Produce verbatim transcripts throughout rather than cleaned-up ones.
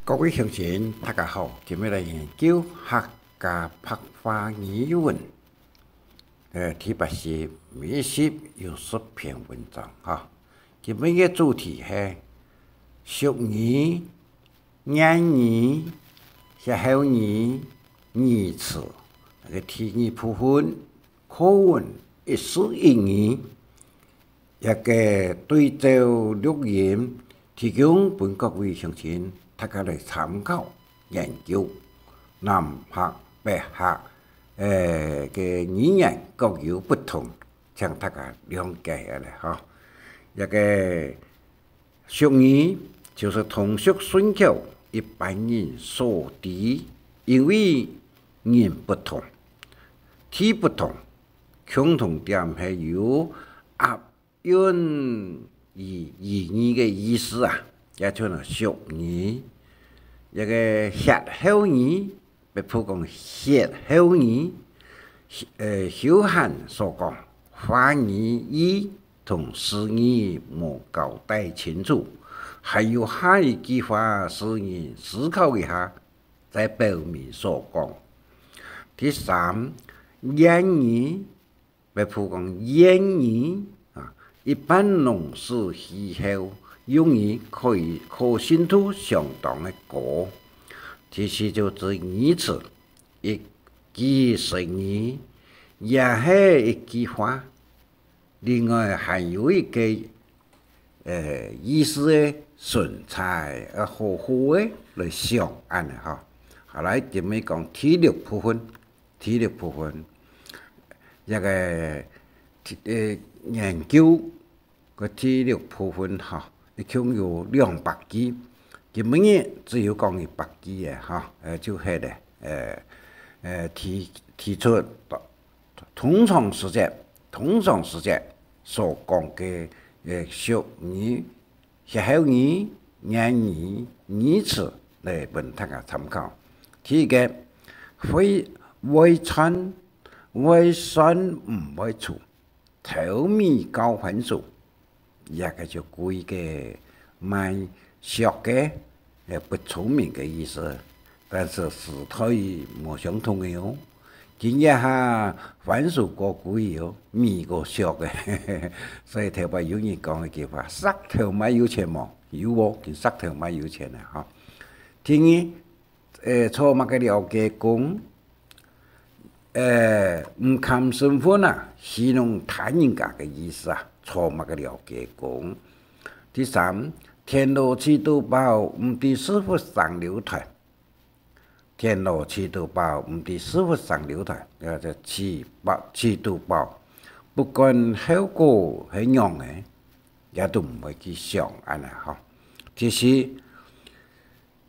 各位鄉親，大家好，今日來研究客家白話語文，呃，第八十，每一集有十篇文章哈。今日个主題係俗語、諺語、歇後語、語詞，个第二部分，課文一字一語。 這个對照錄音提供分各位鄉親大家來參考研究。南客、北客，呃，个語言各有不同，請大家諒解啊咧吼。這个俗語就係通俗順口，一般人所知，因為人不同，地不同，共同點係有押 韻於語義个意思啊，也就係俗語。這个歇後語，北部講歇後語，呃，休閒所講，話語意同詞義無交代清楚，還有下一句話，使人思考一下，再表明所講。第三，諺語， 北部講諺語啊，一般農事氣候，用語可以可信度相當个高。第四就係語詞，一句成語，也係一句話。另外還有一个，呃，意思个存在，呃，好好个來想恁呢吼。好，來，今日講第六部分。 第六部分，這个，呃，研究个第六部分吼，一共有兩百句。今晡日只有講一百句个吼，呃，就係咧，呃，呃，提，提出通常時節，通常時節所講个，呃，俗語、歇後語、諺語、語詞來分大家參考。第一个，會，會串，會算毋會除，偷米教番薯，這个就歸个賣俗个，呃，不聰明个意思。 但係時代無相同个哦。今這下番薯過貴哦，米過俗个，所以頭擺有人講一句話：「石頭賣有錢無？」有哦，今石頭賣有錢啊吼。第二，呃，做麼个了解講，呃，毋堪生份啊，戲弄他人家个意思啊，做麼个了解講。第三，田螺飼到飽，毋知屎朏生流傳。 田螺飼到飽，毋知屎朏生流傳，這个就飼飽，飼到飽，不管後果係仰个，也都毋會去想恁呢吼。第四，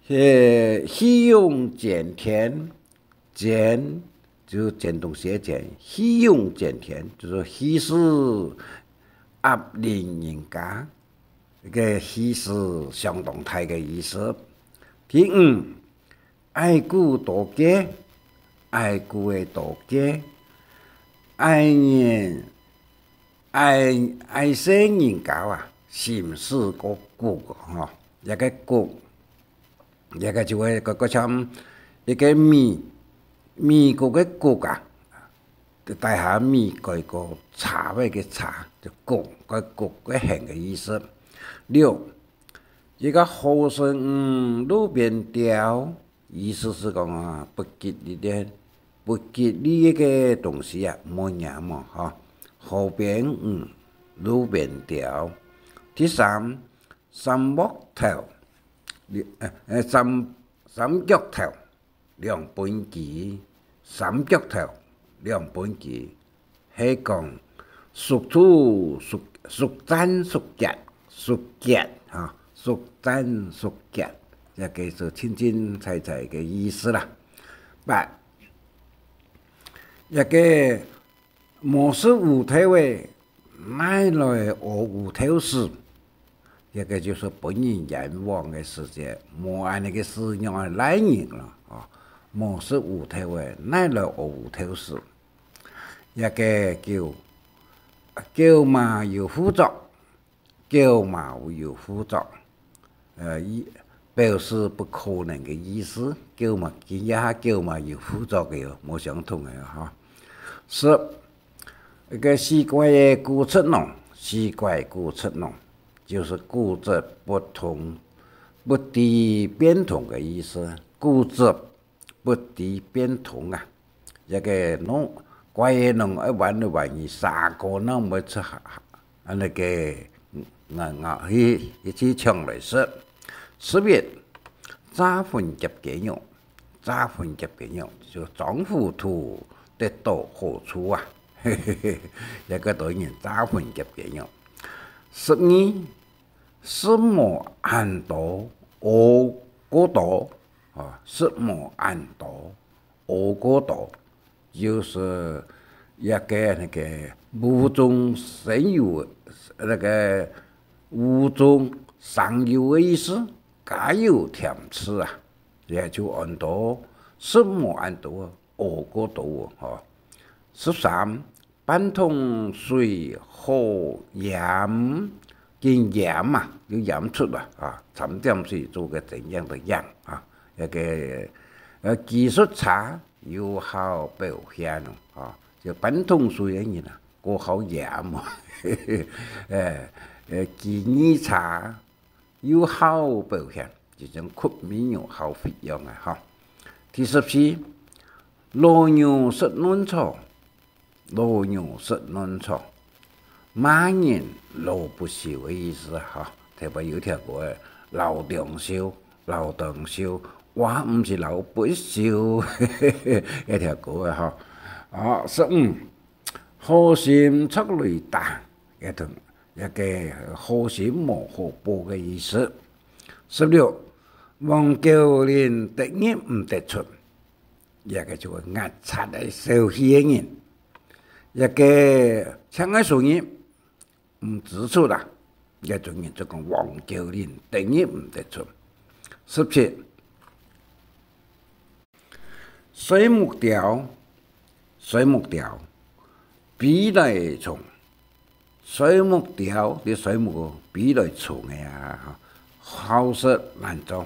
呃，戲勇剪田，剪就剪東西个剪，戲勇剪田就係戲勢壓凌人家，這个氣勢相當大个意思。第五， 愛牯多計，愛牯个多計，愛人，愛，愛細人家啊，心思過牯吼，這个牯，這个就係个，个像一个米，米穀个穀啊，底下米改个茶位个茶，就穀，个穀个形个意思。六，一个好食魚路邊釣， 意思係講啊，不吉利个，不吉利个東西啊，莫惹嘛吼。河邊魚，路邊釣。第三，三鑊頭，呃，呃，三，三腳頭，兩畚箕，三腳頭，兩畚箕。 係講熟處熟，熟讚熟結，熟結吼，熟讚熟結，這个係清清彩彩个意思啦。八，這个無食烏豆个，哪來屙烏豆屎？這个就係分人冤枉个時節，無恁呢个屎仰會賴人囉，吼，無食烏豆个，哪來屙烏豆屎？ 這个狗，狗嫲有副作，狗嫲有副作。呃，一，表示不可能个意思，狗嘛，今這下狗嘛有副作用，無相同个哈。十，一个四怪个古質郎，四怪古質郎，就是固執不通、不知變通个意思。固執不知變通啊。這个弄怪个弄愛玩來玩去，三個弄毋會出下，恁呢个，𠊎，𠊎去，去搶來食。十一，詐婚夾雞肉，詐婚夾雞肉，就裝糊塗得到好處啊。這个當然詐婚夾雞肉。十二，食無恁多，屙過多，啊，食無恁多，屙過多，就是一个那个無中生有，那个無中生有个意思，加油添醋啊，也就恁多，食無恁多，屙過多，吼。十三，半桶水好淹，緊淹啊，又淹出來啊，摻點水做个怎樣的樣啊，那个，呃，技術差， 有效表現哦，吼，就半桶水个人啊，過好鹽哦。誒，誒，技藝差，有效表現，就像吸味有效fit樣啊，吼。第十四，老牛食嫩草，老牛食嫩草，罵人老不羞个意思啊，吼。特別有條歌誒，老長壽， 老長壽，哇，毋係老不休，一條歌啊，吼。哦，十五，好心著雷打，也同，也个好心無好報个意思。十六，黃狗膦得入毋得出，也个就係齧齪个小氣个人，也个淨愛輸入， 毋知足啦，這種人就講黃狗膦，得入毋得出。十七，睡目鳥，睡目鳥，飛來蟲，睡目鳥，你睡目飛來蟲个啊，好食懶做，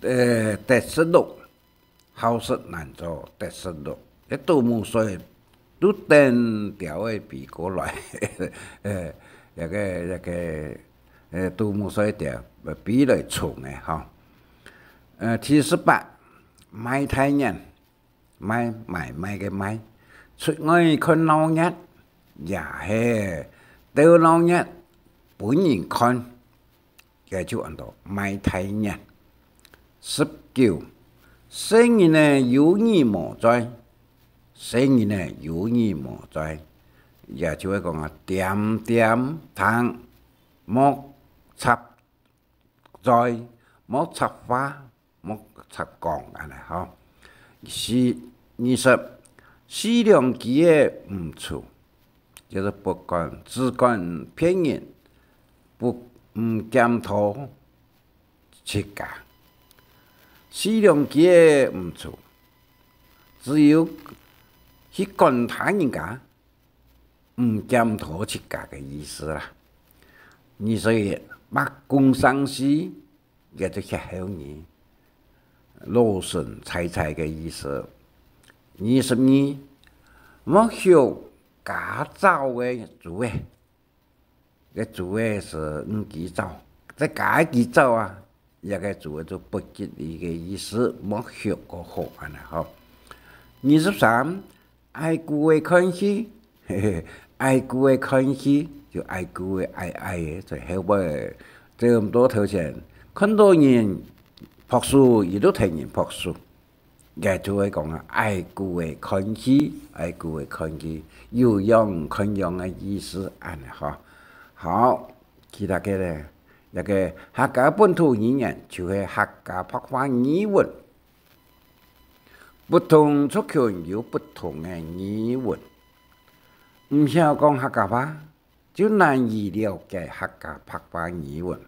呃，得食祿， 好食懶做得食祿，該啄目睡，都等鳥仔飛過來。呃，該个，該个，呃，啄目睡鳥，飛來蟲个吼。呃，第十八，賣大眼，賣，買賣个賣，出外看鬧熱，也係鬥鬧熱，分人看。 該就安到賣大眼。十九，細人仔有你無在，細人仔有你無在，也就係講啊，恬恬聽，莫插嘴，莫插話，莫插講，恁呢吼。十，二十，四兩居仔毋除，就係不管，只管騙人， 不，毋檢討自家。四兩居仔毋除，只有去管他人家，毋檢討自家个意思啦。二十一，莫講生事，也就歇後語，老神在在个意思。二十二，莫畜家爪个豬仔， 該豬仔係五支爪，再加一支爪啊，這个豬仔就不吉利个意思，莫畜較好，恁呢吼。二十三，愛顧仔看戲，嘿嘿，愛顧仔看戲，就愛顧仔，愛，愛仔，就後尾，差毋多頭前，看到人拍手，佢就替人拍手。 該就係講啊，愛顧仔看戲，愛顧仔看戲，有樣看樣个意思，恁呢吼。好，其他个呢，該个客家本土語言就係客家白話語文。不同族群有不同个語文，毋曉講客家話， 就難以了解客家白話語文。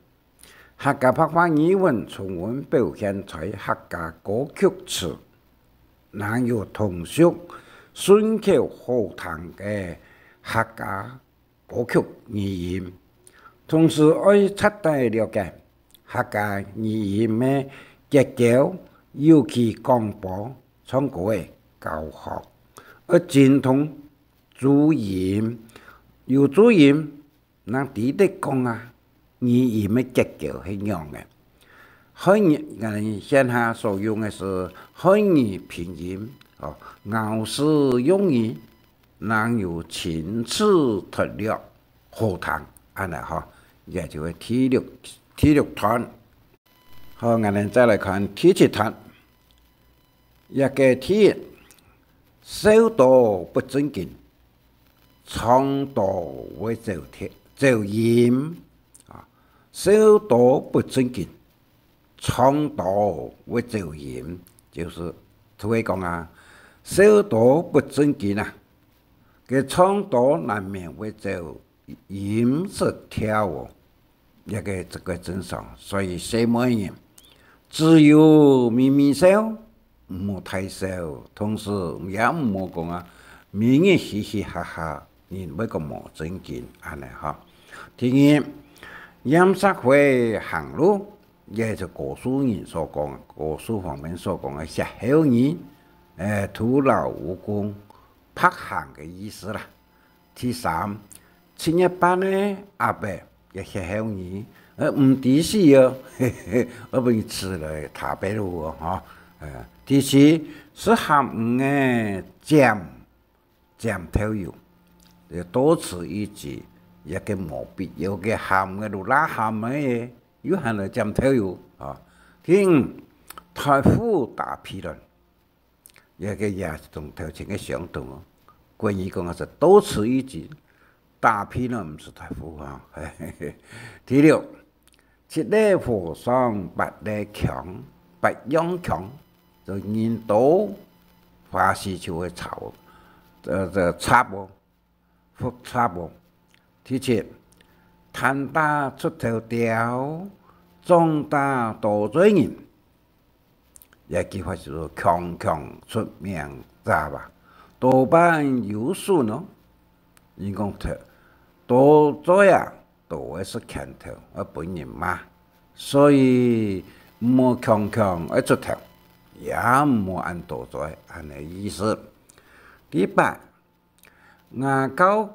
客家白話語文充分表現在客家歌曲詞，還有通俗、順口好聽个客家歌曲語音。同時愛徹底了解客家語音个結構，尤其廣播、唱歌个教學，愛精通注音，有注音， 正知得講啊，語音个結構係仰仔。漢語，𠊎等現下所用个係漢語拼音，哦，咬字用語，正有清楚、脱略、好聽，恁仔吼，這就係第六，第六段。好，𠊎等再來看第七段。這个第一，笑到不正經， 唱到會走調，走音，啊，笑到不正經，唱到會走音，就係就係講啊，笑到不正經啊，該唱到難免會走音失調哦。 這个，這个正常。所以細妹人，只有微微笑，毋好大笑，同時也毋好講啊，每日嘻嘻哈哈，人會講無正經，恁仔吼。第二，豔石灰行路，也就高樹人所講，高樹方面所講个歇後語，欸，徒勞無功，白行个意思啦。 第三，七月半个鴨仔，也歇後語，呃，毋知死哦，嘿嘿，愛分佢食來打白鷺哦，吼。呃，第四，食鹹魚个尖，尖豆油，呃，多此一舉，一个無必要个鹹个，滷辣鹹个，又喊來尖豆油，啊。第五，大富大屁卵， 這个也同頭前个相同哦。國語講个係多此一舉，打屁卵毋使大富哈。第六，七粒和尚八粒腔，八樣腔，就人多，花事就會吵，呃，這插哦。 複雜哦。第七，攤大出頭鳥，壯大多嘴人。這句話就係強強出名者吧，多半有損哦。人講頭，多嘴啊，都會食拳頭，會分人罵。所以毋好強強愛出頭，也毋好恁多嘴，恁个意思。第八， 牙教，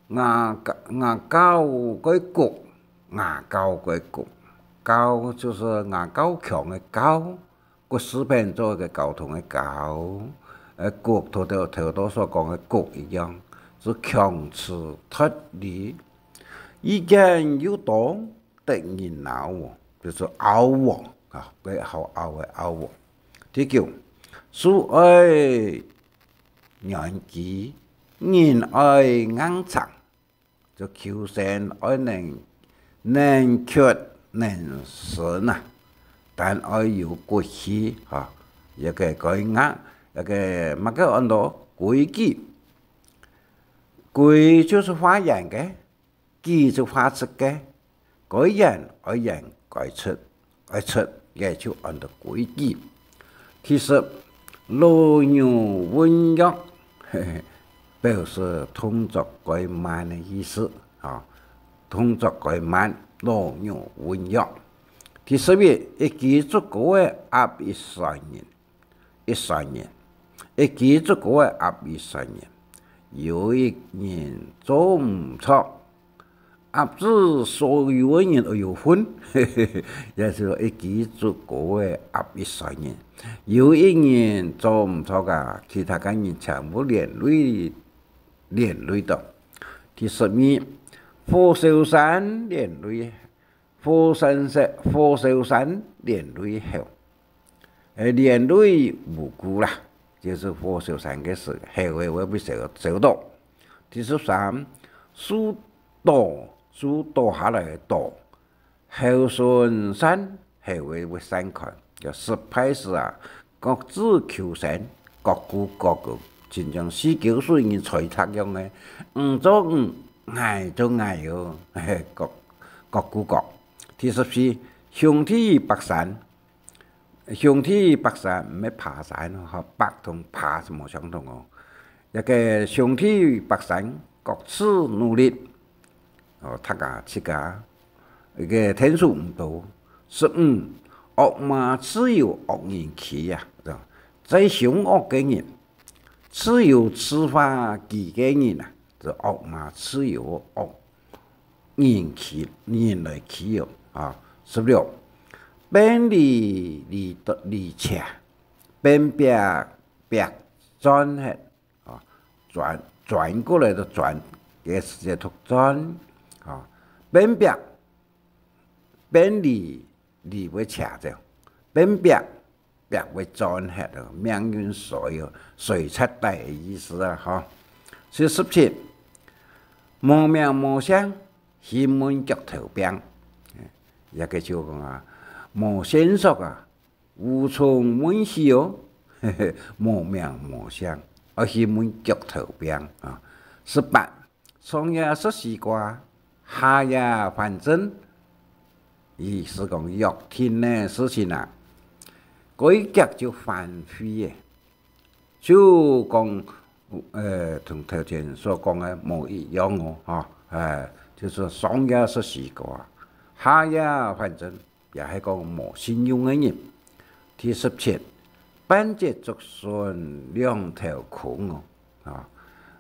牙教，牙教該骨，牙教該骨，教就係牙教強个教，骨字邊做一个交通个交，呃，骨，頭，頭，頭到所講个骨一樣，係強詞奪理。意見又多， 得人惱哦，就係拗哦，啊，該好拗个拗哦。第九，樹愛軟枝，人愛硬撐，就求生愛能，能屈能伸啊，但愛有骨氣，哈，一个該硬，一个麼个安到規矩，規就係畫圓个， 矩就畫直个，該圓愛圓，該直愛直，這就安到規矩。第十，老牛運藥，嘿嘿，表示動作較慢个意思，啊，動作較慢，老牛運藥。第十一，一枝竹篙仔壓一船人。 一船人，一枝竹篙仔壓一船人。有一人做毋著，壓住所有个人愛有份，也就係一枝竹篙仔壓一船人。有一人做毋著啊，其他个人全部連累，連累到。第十二，火燒山連累 火燒山，火燒山連累猴，欸，連累無辜啦，就係火燒山个時，猴仔會，會燒，燒到。第十三，樹倒，樹倒下來个倒，猴竄山，猴仔會散開，就失敗時啊， 各自求生，各顧各个，親像四溝水人在踢樣个，你做你，𠊎做𠊎哦，嘿，各，各顧各。第十四，兄弟爬山，兄弟爬山，毋係爬山哦，吼，爬同爬係無相同哦。這个兄弟爬山，各自努力，哦，大家自家个天數毋多。十五，惡馬自有惡人欺啊，就係兇惡个人，自有自化佢个人啊，就惡馬自有惡人欺，人來欺哦，啊。十六，便利利利斜，便壁壁鑽忒，啊，鑽，鑽過來就鑽，个時節讀鑽，啊，便壁，便利利會斜走，便壁壁會鑽忒哦，命運衰哦，衰徹底个意思啊，吼。第十七，無名無姓， 去問腳頭病。這个就講啊，無線索啊，無從問起哦，無名無姓，愛去問腳頭病啊。十八，上夜食西瓜，下夜反症，意思講約定个事情啊，該日就反悔个。 就講，呃，同頭前所講个無一樣哦，吼，哎，就係上夜食西瓜，下夜反症，也係講無信用个人。第十七，半截竹筍兩頭空哦，啊，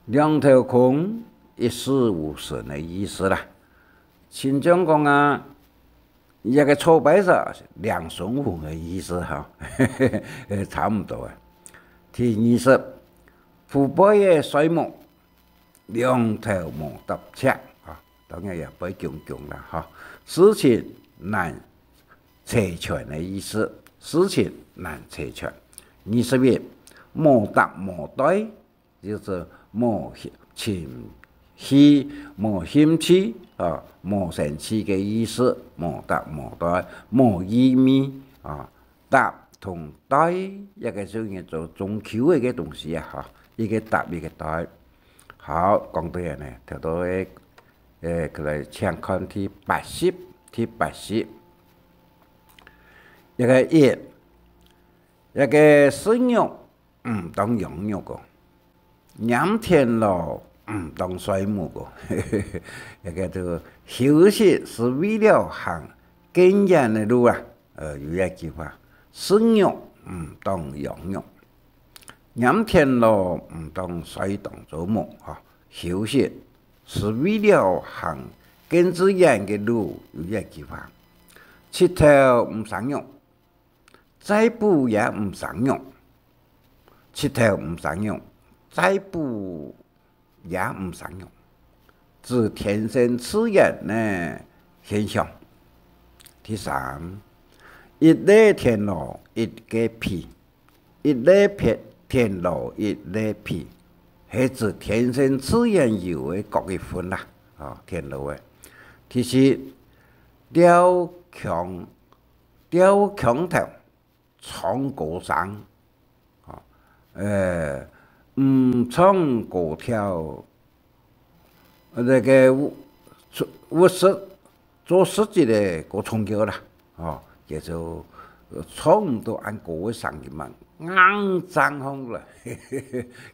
兩頭空，一事無成个意思啦。親像講啊， 這个草拜蛇，兩雙紅个意思哈，差毋多啊。第二十，烏背个睡目，兩頭無搭赤啊，當然也背弓弓啦哈。事情難齊全个意思，事情難齊全。二十一，無搭無對， 就係無興，情緒，無興趣啊，無生趣个意思，無搭無對，無意味啊。搭同對，一个就係做中秋个个東西啊，哈，一个搭一个對。好，講到這呢，頭到个，誒，過來請看第八十，第八十。一个一，一个食肉 毋當養肉哦，拈田螺毋當睡目哦。這个就休息係為了行更遠个路啊。呃，有一句話，食肉毋當養肉，拈田螺毋當睡當做目，吼，休息係為了行更之遠个路。有一句話，七頭毋生肉， 再補也毋生肉，七頭毋生肉，再補也毋生肉，指天生自然个現象。第三，一粒田螺一个皮，一粒田，田螺一粒皮，係指天生自然有个各一份啦，哦，田螺个。第四，吊腔，吊腔頭， 唱歌聲，吼，呃，毋唱歌調，呃，該个，呃，做事情个歌唱調啦，吼，叫做，呃，唱毋到恁高个聲音嘛，硬爭項啦。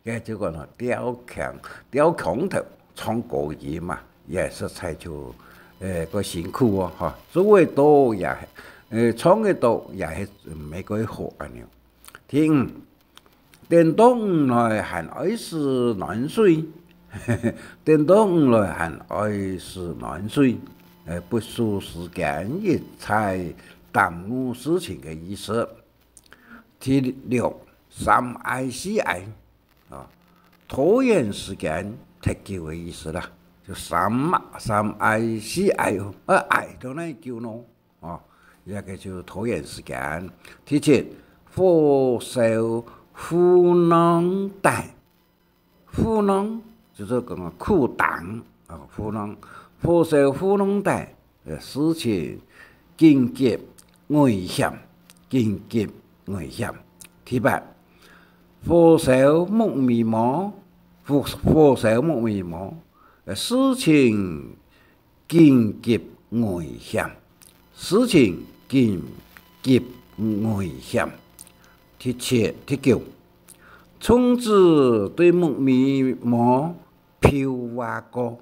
該就講咯，吊腔，吊腔頭，唱高音嘛，也實在就，呃，較辛苦哦，吼。做得到也，呃，唱得到也係毋係較好恁樣。 第五，等到你來還愛使暖水，等到你來還愛使暖水，呃，不輸時間一再耽誤事情个意思。第六，三愛四愛，啊，拖延時間忒久个意思啦，就三，三愛四愛哦，啊，愛到哪久呢？ 哦，這个就拖延時間。第七，火燒褲浪底，褲浪就係講褲襠，哦，褲浪，火燒褲浪底，呃，事情緊急危險，緊急危險。第八，火燒木眉毛，火，火燒木眉毛，呃，事情 緊急危險，事情緊急危險。第七，第九，粽子對木眉毛飄啊過，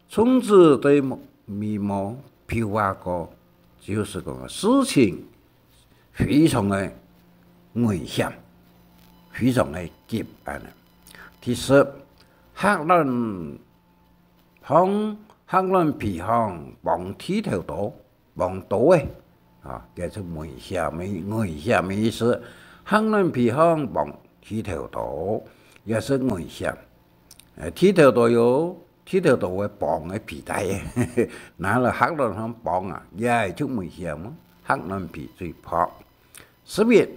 粽子對木眉毛譬話過，就係講事情非常个危險，非常个急恁呢。第十，嚇卵 放，嚇卵皮放，放剃頭刀，放刀仔，啊，這係危險个，危險个意思。嚇卵皮放，放剃頭刀，也係危險。呃，剃頭刀有剃頭刀个綁个皮帶仔，拿來嚇卵放綁啊，也係就危險哦，嚇卵皮最薄。十一，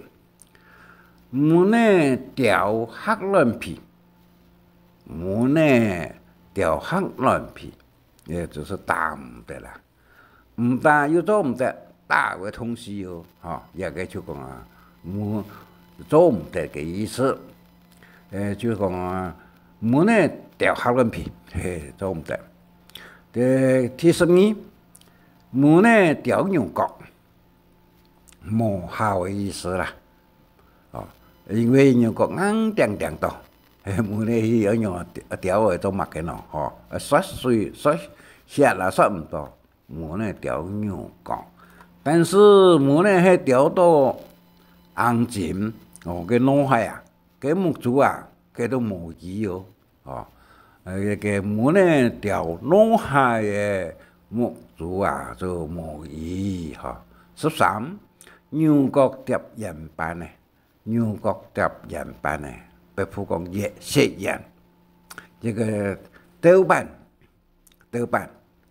毋能掉嚇卵皮，毋能掉嚇卵皮，也就係打毋得啦。毋打又做毋得，打个東西哦，吼，這个就講啊，無，做毋得个意思。呃，就講啊，毋能掉嚇卵皮，嘿，做毋得。第，第十二，毋能掉牛角，無效个意思啦。哦，因為牛角硬釘釘到，嘿，毋能去愛用雕，雕來做麼个呢？吼，啊，雪水，雪，雪啊，雪毋到， 無能雕牛角。但係無能係雕到紅金，哦，个腦海啊，个目珠啊，个都無醫哦。哦，呃，个無能雕腦海个目珠啊，就無醫吼。十三，牛角疊鹽斑呢，牛角疊鹽斑呢，北部講鹽，食鹽。這个豆斑， 豆斑，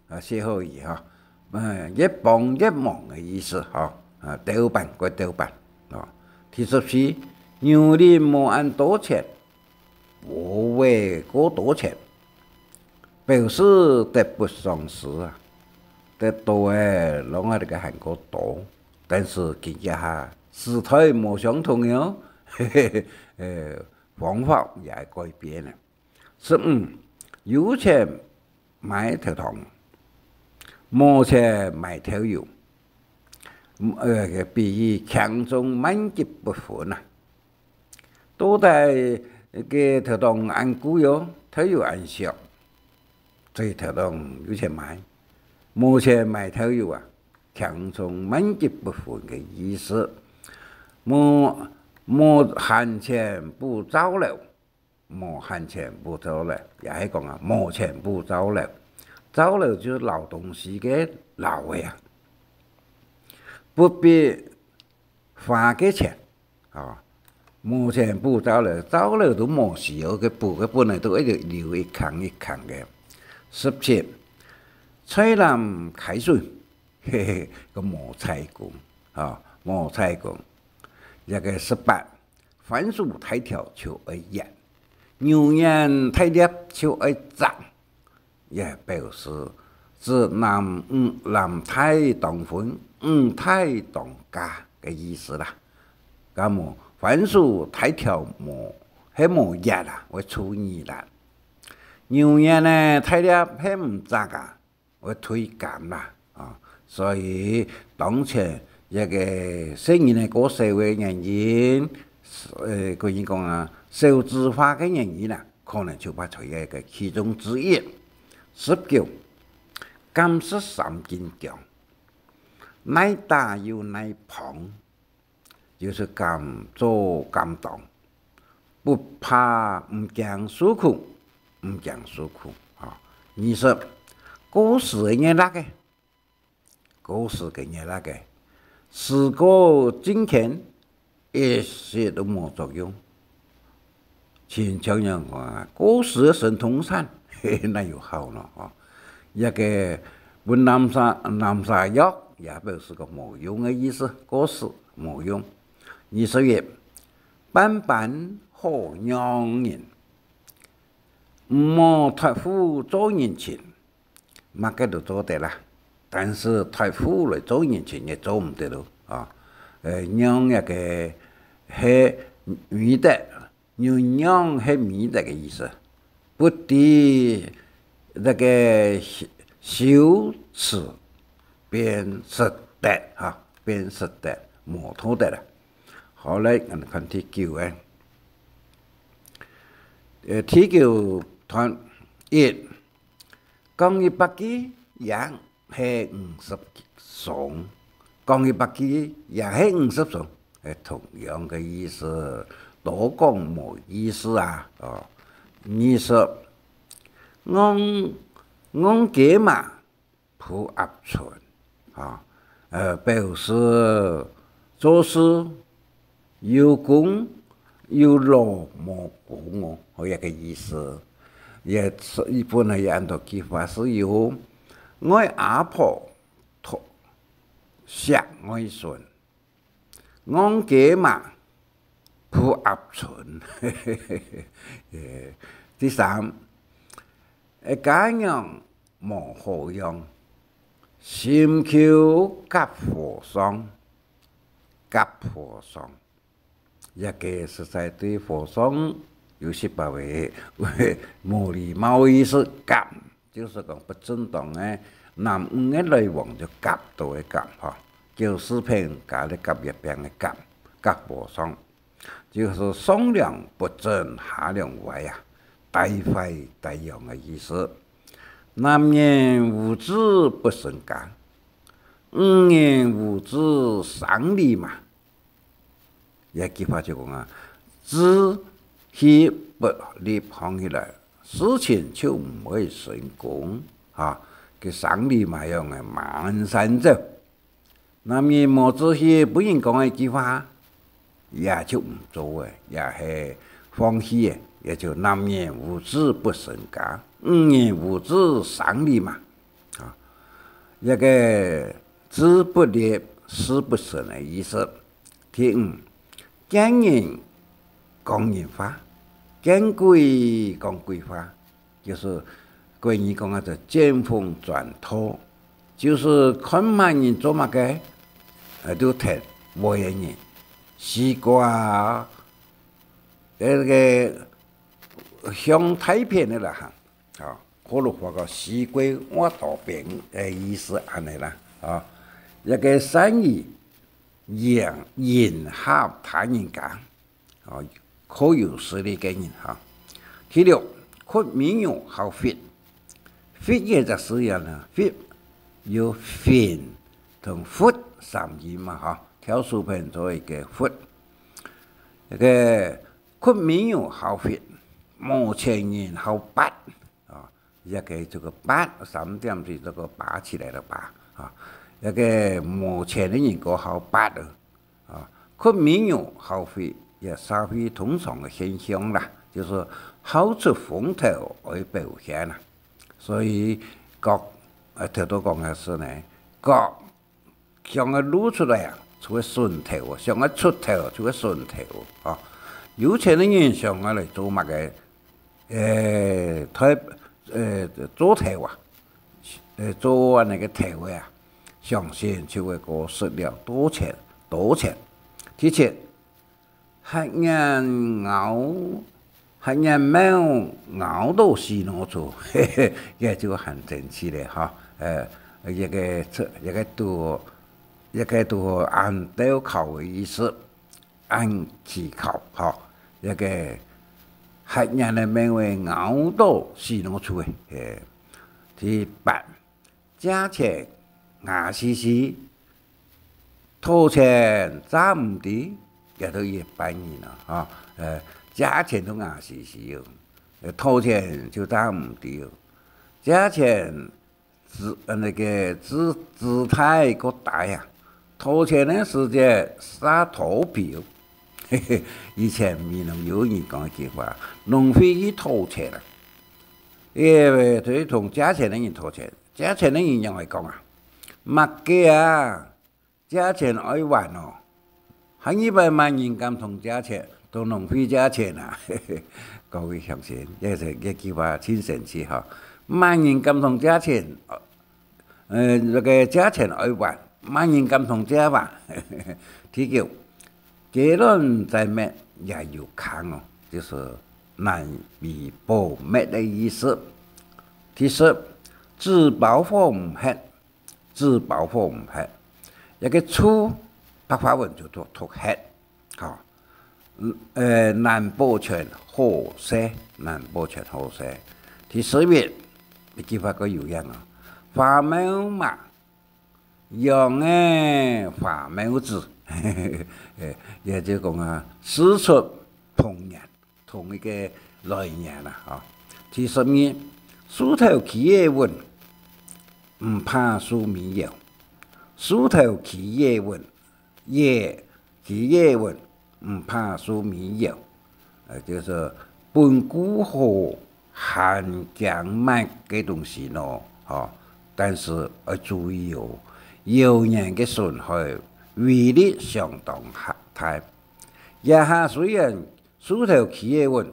啊，歇後語哈，呃，越幫越忙个意思哈，啊，豆斑，過豆斑，哦。第十四，牛奶無恁多錢，無會過多錢，表示得不償失啊。得到个，摎𠊎這个還過多，但係今這下時代無相同了，嘿嘿嘿，呃，方法也改變了。十五，有錢 買豆糖，無錢買豆油，呃，比喻輕重慢急不分啊。到底个豆糖恁貴哦，豆油恁俗，所以豆糖有錢買，無錢買豆油啊，輕重慢急不分个意思。無，無閒錢補灶樓， 無閒錢補灶樓，也係講啊，無錢補灶樓。灶樓就係撈東西个撈仔啊。不必花个錢，哦，無錢補灶樓，灶樓都無需要个補，个本來都一直留一空一空个。十七，菜籃㧡水，嘿嘿，个無菜公，哦，無菜公。這个十八， 番薯大條就愛挖，牛眼大粒就愛摘，也表示指男女，男大當婚，女大當嫁个意思啦。該麼番薯大條無，係無挖啊，會臭耳啦。牛眼呢，大粒係毋摘啊， 會忒鹹啦，啊，所以當前這个細人仔過少个原因，呃，可以講啊，少子化个原因啊，可能就發出一个其中之一。十九，敢食三斤薑，耐打又耐嗙。 就係敢做敢當，不怕，毋驚受苦，毋驚受苦啊。二十，過時个月曆仔，過時个月曆仔，時過境遷，一息都無作用。 親像人講啊，過時个神通散，嘿，哪有效呢？吼，這个分南沙，南沙藥也表示講無用个意思，過時無用。二十一，半般好讓人，毋好脫褲做人情。 麼个都做得啦，但係脫褲來做人情也做毋得咯，啊。呃，讓這个係美德，忍讓係美德个意思，不知這个羞，羞恥便失德，哈，便失德，無道德啦。好，來，𠊎等看第九个。呃，第九段，一， 講一百句，贏係五十松，講一百句也係五十松，係同樣个意思，多講無意思啊，哦，二十，戇，戇雞嫲 跛鴨春，啊，呃，表示做事有功有勞無功哦，好一个意思。也係，本來也恁多句話係有，外阿婆托，惜外孫，戇雞嫲，跛鴨春。第三， 家娘無好養，心臼夾和尚，夾和尚。這个實在對和尚有些包圍，無禮貌个意思，夾，就係講不正當个，男女个來往就夾到个夾，吼。攪屎盆加了夾月餅个夾，夾和尚。 就係上梁不正下梁歪啊，大壞大洋个意思。男人無子不成家，女人無子生籬笆。這句話就講啊，子氣不立放起來，事情就毋會成功，哈，佢生籬笆樣个滿山走。 男人無志氣，分人講个一句話，也就毋做个，也係放棄个，也就男人無志不成家，女人無志生籬笆。啊，這个志不立，事不成个意思。第五，見人講人話，見鬼講鬼話。 就係國語講啊，就見風轉舵，就係看麼人做麼个，呃，就跈尾个人。西瓜啊，該个向大片个啦，哈，啊，可能話个西瓜倚大邊个意思恁呢啦，啊，一个善於迎，迎合他人家。 哦，較有實力个人哈。第六，掘米牛好拂，拂也就係啊，拂有拂同拂三音嘛哈，挑手盆做一个拂。該个掘米牛好拂，無錢人好拔，啊，這个這个拔，三點水這个拔起來个拔，啊，這个無錢个人較好拔哦。 啊，掘米牛好拂，也社會通常个現象啦，就係好出風頭愛表現啦。所以各，呃，頭拄講个係呢，各想愛露出來啊，就會筍頭哦，想愛出頭就會筍頭哦。啊，有錢个人想愛來做麼个？ 呃，代，呃，做頭啊，呃，做恁呢个頭个啊，相信就會過食了多錢，多錢。第七，瞎眼咬，瞎眼貓咬到死老鼠，嘿嘿，這就還真實咧哈。呃，這个，這个都，這个都恁刁巧个意思。 恁蹊蹺，吼，這个瞎眼个貓仔咬到死老鼠个，嘿。第八，借錢牙死死，討錢詐毋知，這都一般人啊，吼，呃，借錢都牙死死哦，呃，討錢就詐毋知哦，借錢 姿，呃，那个姿，姿態較低啊。討錢个時節煞肚皮。嘿嘿，以前美濃有人講一句話，農會去討錢啊。因為佢同借錢个人討錢，借錢个人仰會講啊？麼个啊？ 借錢愛還哦，還一擺麼人敢同借錢，同農會借錢啊？各位鄉親，這係，這句話真神奇哈。麼人敢同借錢，呃，這个借錢愛還，麼人敢同借還？第九，雞卵在滅也有坑哦，就係難以保密个意思。第十，紙包火毋核， 紙包火毋核。這个處，白話文就讀，讀核，吼。嗯，呃，難保全好勢，難保全好勢。第十一，一句話較有影啊。花帽嫲，羊仔花帽子，也就講啊，事出同源，同一個來源啦，吼。第十二，樹頭企仔穩，毋怕樹尾搖。樹頭企仔穩，也，企仔穩，毋怕樹尾搖。呃，就係本固好，還驚麼个東西呢？吼，但是愛注意哦，謠言个損害威力相當大。這下雖然樹頭企仔穩，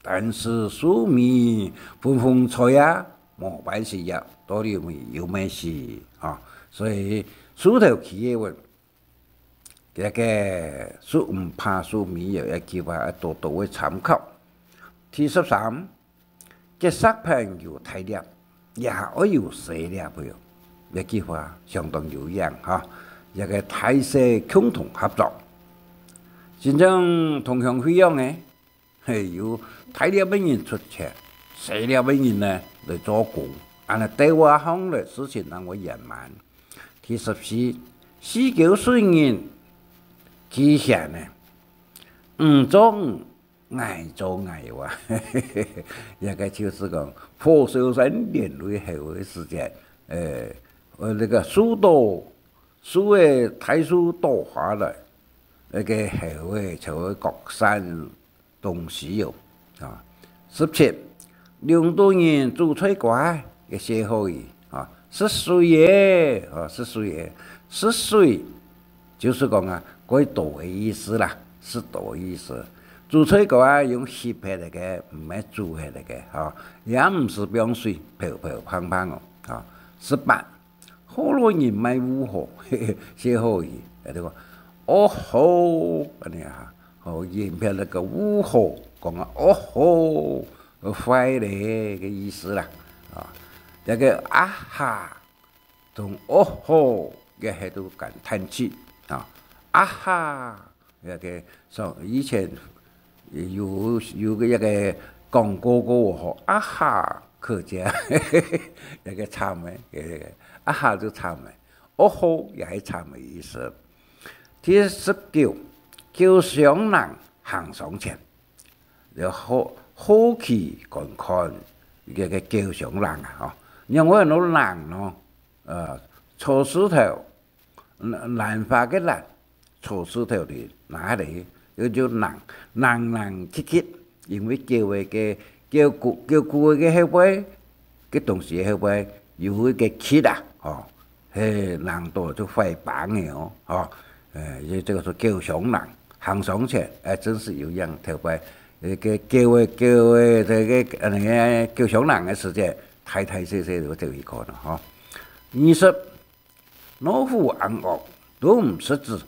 但是樹尾分風吹啊，無半息搖，到底有無，有無事啊？所以樹頭企仔穩，這個樹毋怕樹尾搖，這句話愛多多个參考。第十三，結石板有大粒，也愛有細粒个哦。這句話相當有影哈，這個大細共同合作，真正同鄉會樣呢。 係由大粒个人出錢，細粒个人呢來做工，恁呢兜仔項來事情正會圓滿。第十四，四溝水人，佢嫌呢，你做你，𠊎做𠊎哇。這個就係講，火燒山連累猴个時節，呃，呃，那個樹倒，樹个大樹倒下來，那個猴仔就會各散 東西喲。啊，十七，領導人煮菜瓜，个歇後語啊，食水个，啊，食水个，食水，就係講啊，過多个意思啦，食多个意思。煮菜瓜啊，用翕忒來个，毋係煮忒來个，吼，也毋係放水，泡泡嘭嘭哦，啊，十八， 學老人賣芋荷，歇後語，佢兜講，芋荷，恁呢啊，吼，影片那個芋荷，講啊，芋荷，壞咧，个意思啦，啊，這個啊哈，同芋荷，這係都感嘆詞，啊，啊哈， 該個，像以前有，有个一個廣告个吼，啊哈，客家，一個慘个，啊哈就慘个，哦吼也係慘个意思。第十九，叫商人行商錢，就好，好奇觀看，該個叫商人啊，吼，因為很多人咯，呃，做事頭， 蘭，蘭花个蘭，草字頭个蘭，該个，又叫蘭，蘭蘭萁萁，因為狗仔个，狗牯，狗牯个後背，个東西後背，有一個萁啊，吼，係，蘭到就壞幫个哦，吼，誒，這，這個係狗商人，行商錢，誒，真係有影頭擺，該个狗仔，狗仔，這個，恁呢，狗商人个時節，大大細細都走去看了，吼。二十， 老虎齴齶都毋識字，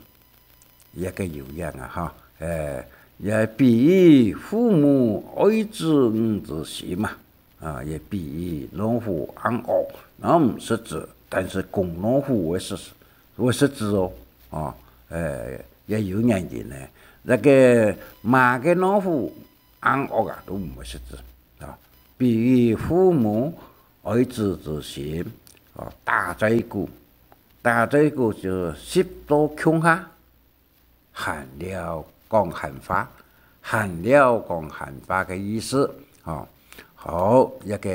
這個有影啊，吼。誒，也比喻父母愛子女之心嘛，啊，也比喻老虎齴齶，然後毋識字，但是公老虎會識，會識字哦，啊，誒，也有原因呢。該個麼个老虎 齴齶啊，都毋會識字啊。比喻父母愛子之心啊，打嘴鼓，打嘴鼓就係十到共下，閒聊講閒話，閒聊講閒話个意思啊。好，這個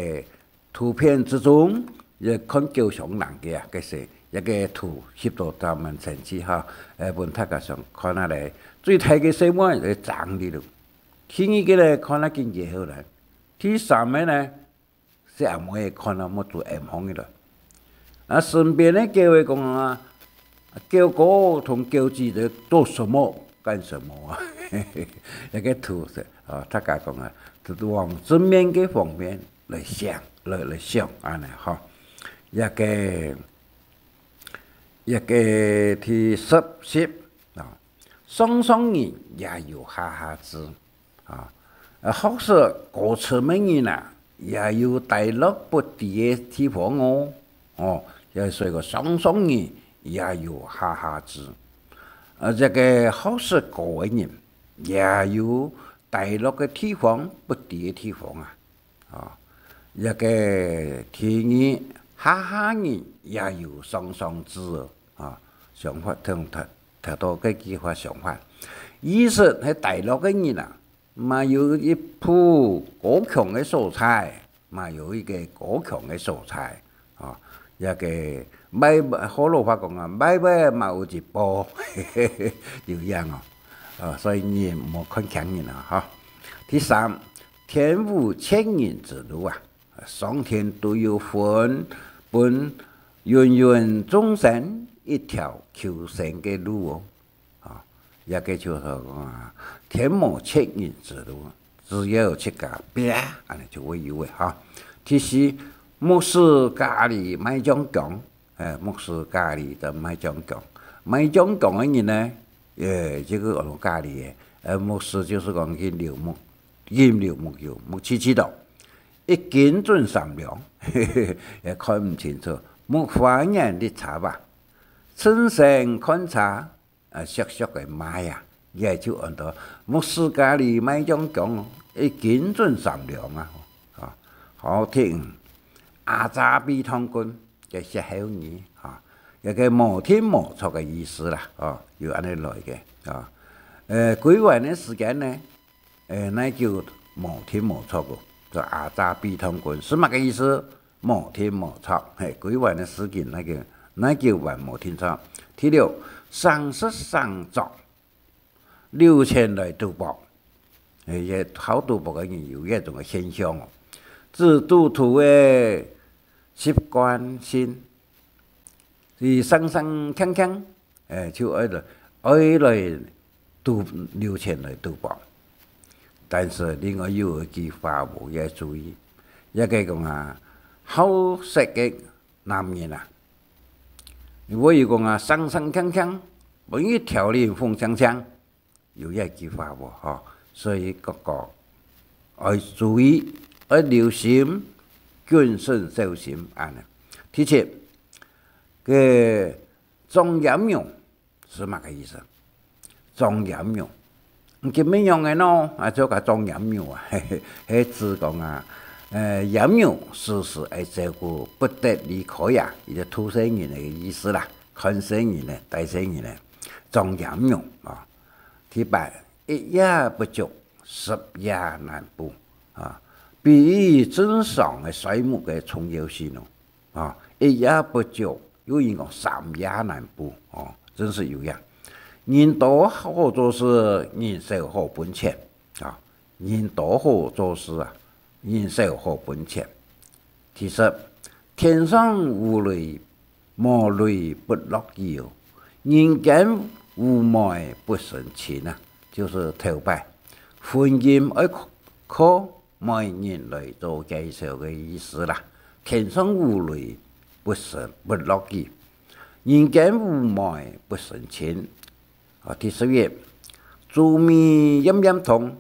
圖片之中，也看狗商人个啊，該係一個圖翕到當滿清楚哈，誒，分大家想看下咧。最大个細妹就爭哩咯，第二个咧，看下經濟好咧，第三个呢，細阿妹看下目珠M紅个咯。啊，身邊个狗仔講啊，狗哥同狗姊在做什麼，幹什麼啊？那個圖是啊，大家講啊，就往正面个方面 來想，來，來想，恁呢吼。這個，這個第十，十啊，上上人也有下下子啊。呃，學識高深个人啊，也有低落不低个地方哦。哦，也所以講上上人也有下下子。呃，這個學識高个人也有低落个地方、不低个地方啊。 啊，這個第二，下下人也有上上智哦，啊，想法，聽，聽，聽到這句話想法。意思係大陸个人啊，嘛有一步高強个所在，嘛有一個高強个所在，哦，這個歪，學老話講啊，歪歪嘛有一步，有影哦。啊，所以你毋好看輕人啊，哈。第三，天無絕人之路啊，上天都有分，分芸芸眾生一條求生个路哦。啊，這個就係講啊，天無絕人之路，只要自家拚，恁呢就會有个哈。第四，木梳咖哩賣醬薑，哎，木梳咖哩个賣醬薑，賣醬薑个人呢，誒，這個安到咖哩个，呃，木梳就係講去流目，引流目油，目赤赤个，一斤準三兩，也看毋清楚，木花眼力差吧，趁勢看差， 啊，俗俗个賣啊，也就安到木梳咖哩賣醬薑哦，一斤準三兩啊，啊，好聽。阿遮比湯棍个歇後語啊，一個無定無著个意思啦，哦，有恁呢來个啊。呃，歸還个時間呢，呃，哪久無定無著个，就阿遮比湯棍，係麼个意思？ 無定無著，嘿，歸還个事情，哪久，哪久還無定著。第六，省食省著，流錢來賭博。誒，也好賭博个人有這種个現象哦。只賭徒个習慣性，佢省省儉儉， 誒，就愛來，愛來賭，流錢來賭博。但是另外有一句話無愛注意，也个講啊，好色个男人啊，你會有講啊，省省儉儉，分佢條領紅淨淨，有這句話無？吼，所以各个愛注意，愛留心，謹慎小心，恁呢。第七，个 撞閹牛係麼个意思？撞閹牛，你今晡日仰仔呢？啊，就講撞閹牛啊，係指講啊，呃，閹牛時時愛照顧，不得離開啊，佢就渡細人个意思啦，看細人呢，帶細人呢，撞閹牛啊。第八，一夜不足，十夜難補啊，比喻正常个睡目个重要性哦。 啊，一夜不足，有人講三夜難補，哦，真係有影。人多好做事，人少好分錢，啊，人多好做事啊，人少好分錢。第十，天上無雷，無雷不落雨哦，人間無媒不成親啊，就係頭擺，婚姻愛靠，靠 媒人來做介紹个意思啦。天上無雷不成，不落雨，人間無媒不成親。啊，第十一，豬尾炎炎痛，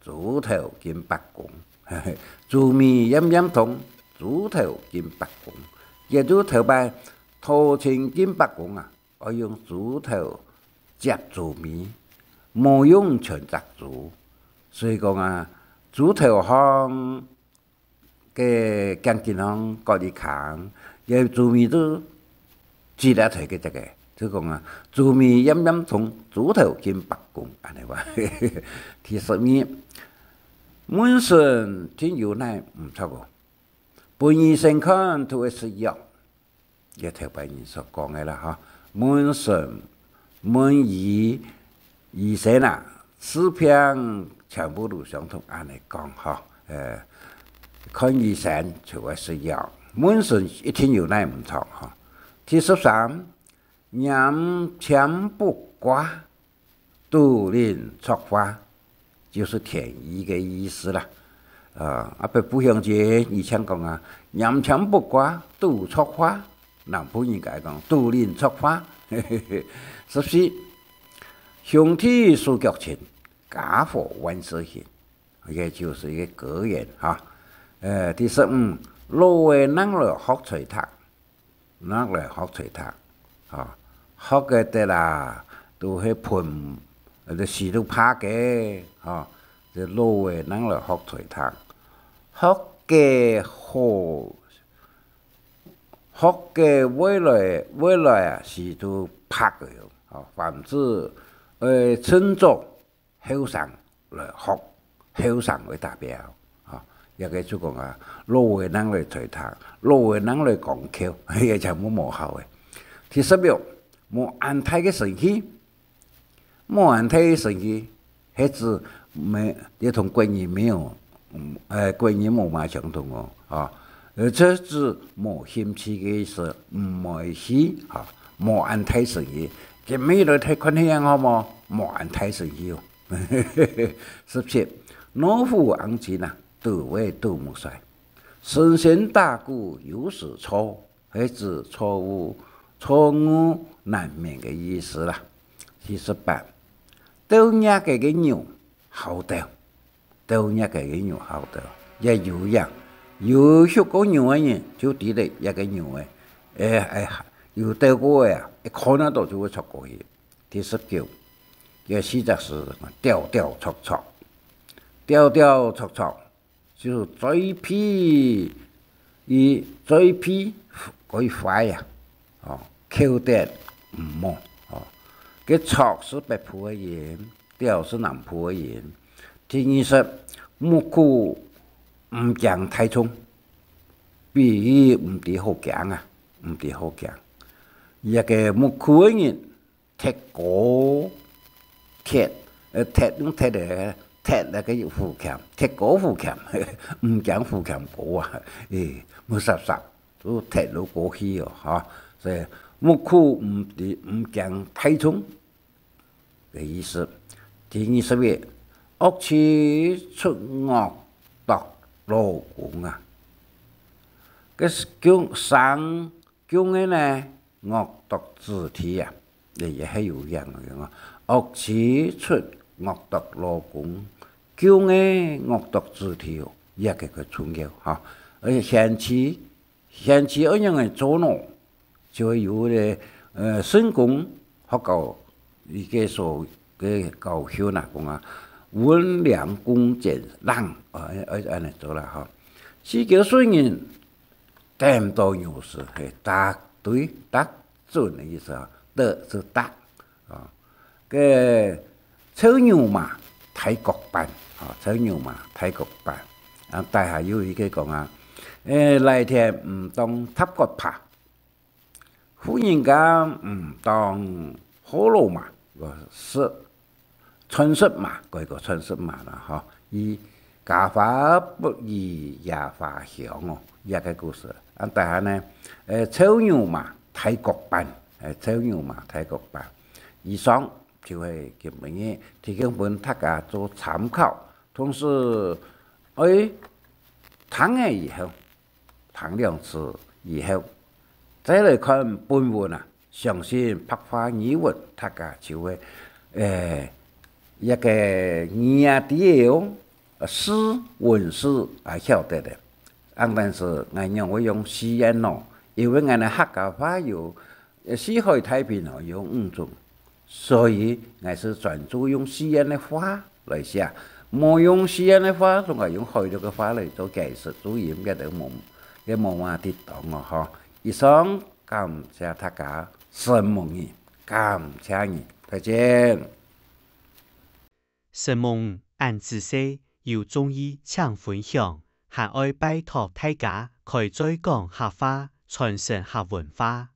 豬頭見伯公。豬尾炎炎痛，豬頭見伯公。也就頭擺討親見伯公啊， 愛用豬頭接豬尾，無用全隻豬。所以講啊，豬頭項个頸根項割一空，該豬尾都擠了出去个，就講啊，豬尾炎炎痛，豬頭見伯公，恁呢話。第十二，問診定有哪毋著哦，分醫生看都愛食藥。 這頭擺人所講个啦，吼，問診、問醫，醫生啊，治病全部都相同，恁呢講，吼。呃，看醫生就愛食藥，問診一定有哪毋著，吼。第十三，拈籤卜卦， 賭令戳花，就係天意个意思啦。啊，啊，北部鄉親以前講啊，拈籤卜卦賭戳花，南部人家講賭令戳花。十四，兄弟手腳親，家和萬事興，也就係一個格言哈。呃，第十五，老个正來學吹笛， 正來學吹笛，吼，學个得啦，都係歕，呃，就死都怕个，吼，這老个正來學吹笛，學个好，學个未來，未來啊，係都白个，吼，凡係，呃，趁早後生來學，後生為代表，吼，這个就講啊，老个人來吹笛，老个人來講口，這个全部無效个。第十六，無恁大个生氣， 無恁大个生氣，係指無，也同國語無，嗯，呃，國語無麼相同哦，啊。呃，這指無興趣个意思，毋會去，啊，無恁大生氣。今晡日來睇看電影好無？無恁大生氣哦。十七，老虎硬頸啊，堵會堵目屎。神仙打鼓有時錯， 係指錯誤，錯誤難免个意思啦。第十八，鬥熱个个牛好鬥，鬥熱个个牛好鬥，也有影，有畜過牛个人就知得這个牛个，欸，欸，有鬥過个啊，一看得到就會戳過去。第十九，這四隻字，吊吊戳戳，吊吊戳戳， 就嘴皮，佢嘴皮會壞啊，哦，口德毋好，哦。該戳係北部个音，吊係南部个音。第二十，目睭毋驚體重，比喻毋知好驚啊，毋知好驚。這个目睭个人， 鐵哥，鐵，呃，鐵，用鐵个，鐵那个虎鉗，鐵哥虎鉗，毋驚虎鉗哥啊，欸，無煞煞，都鐵路過去哦，哈。所以，目睭毋知，毋驚體重个意思。第二十一，惡妻出惡毒老公啊。該係叫生 降个呢，惡毒子弟啊，這也係有影个哦。惡妻出惡毒老公，降个惡毒子弟哦，這个个重要哈。而且賢妻，賢妻愛仰般做呢？就會有个，呃，聖公學校一个所个教訓啊，講啊，溫良恭儉讓，啊，愛，愛恁樣做啦哈。四九順人， 等到牛時，係，答對，答準个意思啊，得係答啊。該臭牛嫲大角板啊，臭牛嫲大角板啊，底下有一个講啊，欸，犁田毋當踏角耙，婦人家毋當謳咾嫲，个食 傳食嫲，改个傳食嫲啦，吼。佢家花不如野花香哦，這个故事。啊，底下呢，呃，臭牛嫲大角板，呃，臭牛嫲大角板。以上就係今晡日提供分大家做參考，同時，愛聽了以後， 聽兩次以後，再來看本文啊，相信白話語文大家就會，欸，一个字啊知个哦，字文字啊曉得个。啊，但是𠊎仰會用四縣咯，因為𠊎等客家話有，呃，四海太平哦，有五種。 所以，𠊎係專注用四縣个話來寫，無用四縣个話，同𠊎用海陸个話來做解釋，注音个都無，也無麼个得當哦，吼。以上，感謝大家，承蒙你，感謝你，再見。承蒙恁仔細，有中意請分享，還愛拜託大家開嘴講客話，傳承客文化。